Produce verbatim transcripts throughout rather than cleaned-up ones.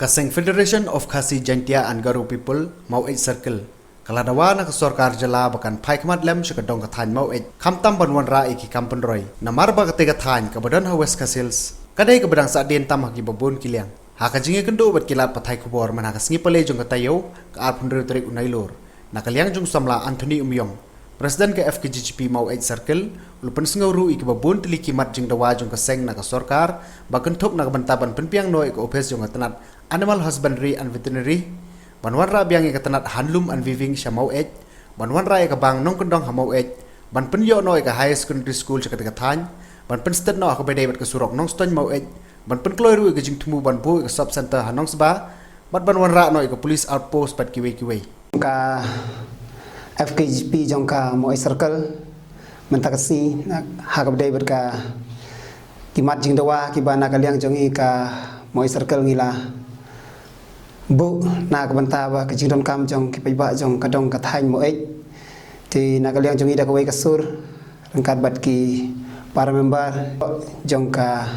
Ka seng Federation of Khasi Jaintia and Garo People, Maweit Circle, ka la dawa na ka sorkar jylla ba kan phai khmat lem sha ka dong ka thaiñ Maweit, khamtam ban wanrah ïa ki kam pynroi. Namar ba katei ka thaiñ kaba don ha West Khasi Hills ka dei kaba dang sahdien tam ha kiba bun ki liang. Ha ka jingïakynduh bad ki lad pathai khubor mynha ka sngi Palei jong ka taïew, ka arphew hynriew tarik u Nailur, na ka liang jong u samla Anthony Umïong, President ka F K J G P Maweit Circle, u la pynsngew ruh ïa kiba bun tylli ki mat jingdawa jong ka seng na ka sorkar ba kynthup na ka bynta ban pynbiang noh ïa ka ophis jong ka tnat Animal Husbandry and Veterinary, ban wanrah biang ïa ka tnat Handloom and Weaving sha Maweit, ban wanrah ïa ka bank nongkyndong ha Maweit, ban pynïoh noh ïa ka Higher Secondary School sha katei ka thaiñ, ban pynsted noh ha kaba ïadei bad ka surok Nongstoiñ Maweit, ban pynkloi ruh ïa ka jingthmu ban buh ïa ka sub center ha Nongsba, bad ban wanrah noh ïa ka police outpost bad kiwei kiwei. Ka F K J P jong ka Maweit Circle mynta ka sngi, na, ha kaba ïadei bad ka, ki mat jingdawa kiba na ka liang jong ngi ka Maweit Circle ngi la buh na ka bynta ba ka jingdonkam jong ki paidbah jong ka dong ka thaiñ Maweit. Te na ka liang jong ngi da kawei ka sur ryngkat bad ki para member jong ka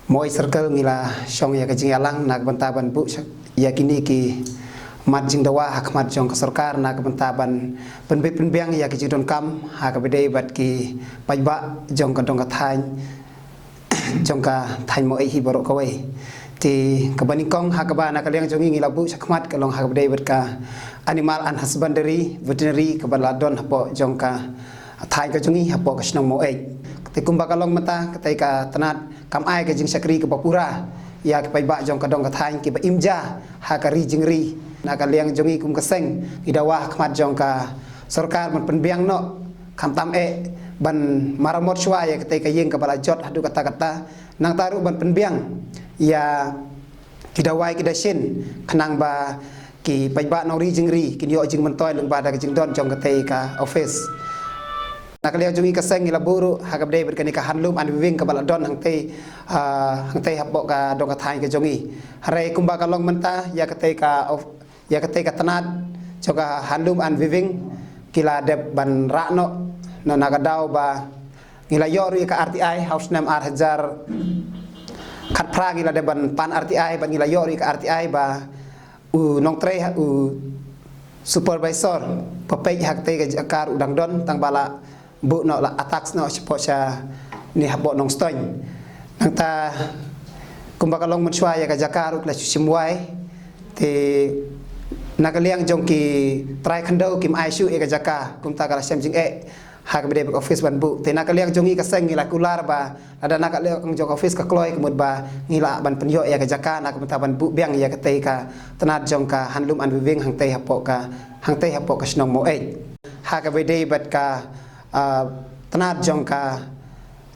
Maweit Circle ngi la shong ïa ka jingïalang na ka bynta ban buh sha-, ïa kine ki mat jingdawa ha khmat jong ka sorkar na ka bynta ban pynbeit pynbiang ïa ka jingdonkam ha kaba ïadei bad ki paidbah jong ka dong ka thaiñ, jong ka thaiñ Maweit hi baroh kawei. Te kaba nyngkong ha kaba na ka liang jong ngi ngi la buh sha khmat ka long ha kaba ïadei bad ka Animal and Husbandry Veterinary kaba la don hapoh jong ka thaiñ ka jong ngi hapoh ka shnong Maweit. Te kumba ka long mynta, katei ka tnat kam ai ka jingshakri kaba pura ïa ki paidbah jong ka dong ka thaiñ kiba im ja ha ka ri jingri. Na ka liang jong ngi kum ka seng ngi dawa ha khmat jong ka sorkar ban pynbiang noh, khamtam eh ban maramot shuwa ïa katei ka ïing kaba la jot haduh katta katta, nangta ruh ban pynbiang ïa ki dawai ki dashin khnang ba ki paidbah nongri jingri kin ïoh jingmyntoi lyngba da ka jingdon jong katei ka ophis. Na ka liang jong ngi ka seng ngi la buh ruh ha kaba ïadei bad kane ka Handloom and Weaving kaba la don hangtei, ah, hangtei hapoh ka dong ka thaiñ ka jong ngi. Hynrei kumba ka long mynta, ïa katei ka of-, ïa katei ka tnat jong ka Handloom and Weaving ki la dep ban rah noh, na, na ka daw ba ngi la ïoh ruh ïa ka R T I ha u snem ar hajar khatphra, ngi la dep ban pan R T I, bad ngi la ïoh ruh ïa ka R T I ba u nongtrei ha, u supervisor ba peit ha katei ka jaka ruh u dang don, tang ba la buh noh, la atax noh shapoh shane hapoh Nongstoiñ. Nangta kumba ka long mynshuwa, ïa ka jaka ruh ka la shu shim wai. Te na ka liang jong ki trai khyndew kim ai shuh ïa ka jaka, kumta ka la shem jingeh ha kaba ïadei bad ka ophis ban buh. Te na ka liang jong ngi ka seng ngi la kular ba lada na ka liang jong ka ophis ka kloi, ka mut ba ngi lah ban pynïoh ïa ka jaka na ka bynta ban buh biang ïa katei ka tnat jong ka Handloom and Weaving hangtei hapoh ka, hangtei hapoh ka shnong Maweit. Ha kaba ïadei bad ka, ah, tnat jong ka,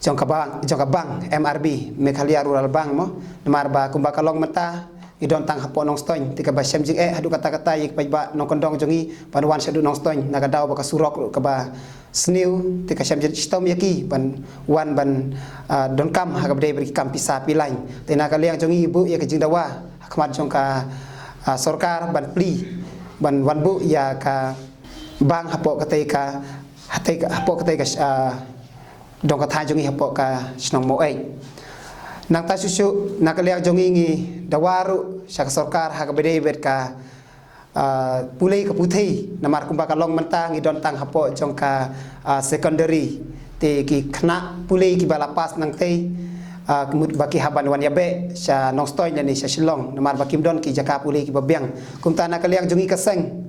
jong ka bank, jong ka bank M R B, Meghalaya Rural Bank mo, namar ba kumba ka long mynta ngi don tang hapoh Nongstoiñ, te kaba shem jingeh haduh katta katta ïa ki paidbah nongkyndong jong ngi ban wan shaduh Nongstoiñ, na ka daw ba ka surok ruh kaba sniew, te ka shem jingshitom ïa ki ban wan ban, ah, donkam ha kaba ïadei bad ki kam pisa pilain. Te na ka liang jong ngi buh ïa ka jingdawa ha khmat jong ka, ah, sorkar ban plie ban wan buh ïa ka bank hapoh katei ka, hatei ka, hapoh katei ka, ah, dong ka thaiñ jong ngi hapoh ka shnong Maweit. Nangta shuh shuh na ka liang jong ngi ngi dawa ruh sha ka sorkar ha kaba ïadei bad ka, ah, pule ka puthi, namar kumba ka long mynta ngi don tang hapoh jong ka, ah, secondary. Te ki khynnah pule kiba la pass nangtei, ah, ka mut ba ki hap ban wan ïabeh sha Nongstoiñ lane sha Shillong, namar ba kim don ki jaka pule kiba biang. Kumta na ka liang jong ngi ka seng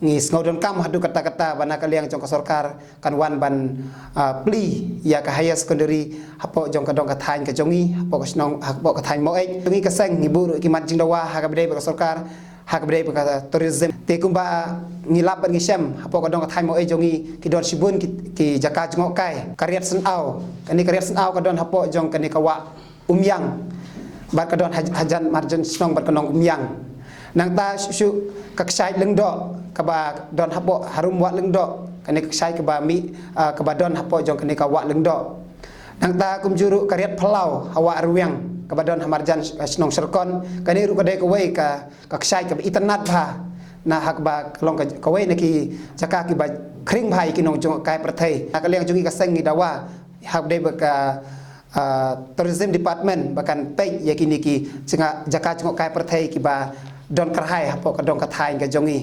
ngi sngew donkam haduh katta katta ba na ka liang jong ka sorkar kan wan ban, ah, plie ïa ka higher secondary hapoh jong ka dong ka thaiñ ka jong ngi, hapoh ka shnong, hapoh ka thaiñ Maweit. Jong ngi ka seng ngi buh ruh ki mat jingdawa ha kaba ïadei bad ka sorkar ha kaba ïadei bad ka tourism. Te kumba ngi lap bad ngi shem, hapoh ka dong ka thaiñ Maweit jong ngi ki don shibun ki, ki jaka jngohkai. Ka Riat Synaw, kane ka Riat Synaw ka don hapoh jong kane ka wah Umïang, bad ka don haj-, hajan marjan shnong bad ka Nongumïang. Nangta shuh shuh ka kshaid Lyngdoh kaba don hapoh harum wah Lyngdoh, kane ka kshaid kaba mih, ah, kaba don hapoh jong kane ka wah Lyngdoh. Nangta kumjuh ruh ka Riat Phyllaw ha wah Rwiang kaba don ha marjan, ah, shnong Syrkon, kane ruh ka dei kawei ka, ka kshaid kaba itynnad bha, na ha kaba ka long ka, kawei na ki jaka kiba khring bha ïa ki nongjngohkai pyrthei. Na ka liang jong ngi ka seng ngi dawa ha kaba ïadei bad ka ah, Tourism Department ba kan peit ïa kine ki jaka jngohkai pyrthei kiba don kyrhai hapoh ka dong ka thaiñ ka jong ngi.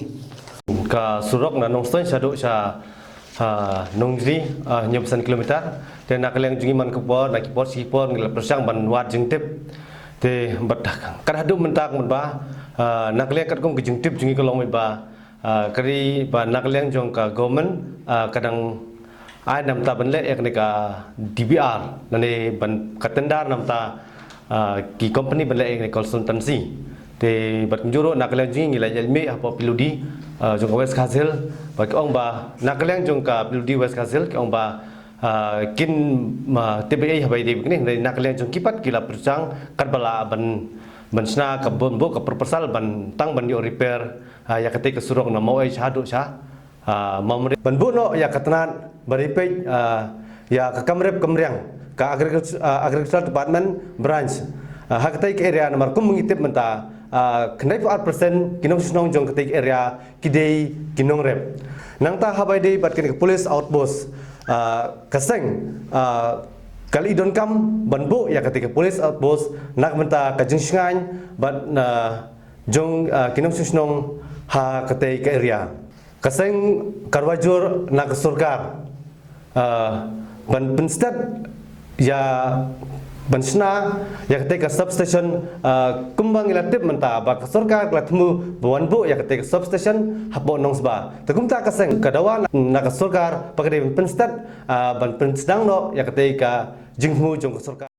Ka surok na Nongstoiñ shaduh sha, ah, Nongjri, ah, hynñiew phew san kilometer. Te na ka liang jong ngi man ka por, na ki por shi por ngi la pyrshang ban wad jingtip. Te bad kat haduh mynta ka mut ba, ah, na ka liang katkum ka jingtip jong ngi ka long ba, ah, ka ri ba na ka liang jong ka government, ah, ka dang ai namta ban leh ïa kane ka D P R, lane ban ka tender namta, ah, ki company ban leh ïa kane consultancy. Te bad kumjuh ruh na ka liang jong ngi la ïalehmih hapoh P W D, ah, jong ka West Khasi Hills, ba ki ong ba na ka liang jong ka P W D West Khasi Hills ki ong ba, ah, kin, ah, tip ei ei ha ba ïadei bad kane, na ka liang jong ki pat ki la pyrshang katba lah ban, ban shna ka bun buh ka proposal ban tang ban ïoh repair, ah, ïa katei ka surok na Mawei shaduh sha, ah, Mawmrih. Ban buh noh ïa ka tnat ba ri peit, ah, ïa ka kam rep kam riang ka agriculture, ah, agriculture department branch, ah, ha katei ka area namar kum ngi tip mynta, ah, khyndai phew ar percent ki nongshong shnong jong katei ka area ki dei ki nongrep. Nangta ha ba ïadei bad kane ka police outpost, ah, ka seng, ah, ka la i donkam ban buh ïa katei ka police outpost na ka bynta ka jingshngaiñ bad, ah, jong, ah, ki nongshong shnong ha katei ka area. Ka seng ka rwai jur na ka sorkar, ah, ban pynstet ïa ban shna ïa katei ka substation, ah, kumba ngi la tip mynta ba ka sorkar ka la thmu ba wan buh ïa katei ka substation hapoh Nongsba. Te kumta ka seng ka dawa na, na ka sorkar ba ka dei ban pynstet, ah, ban pynsdang noh ïa katei ka jingthmu jong ka sorkar.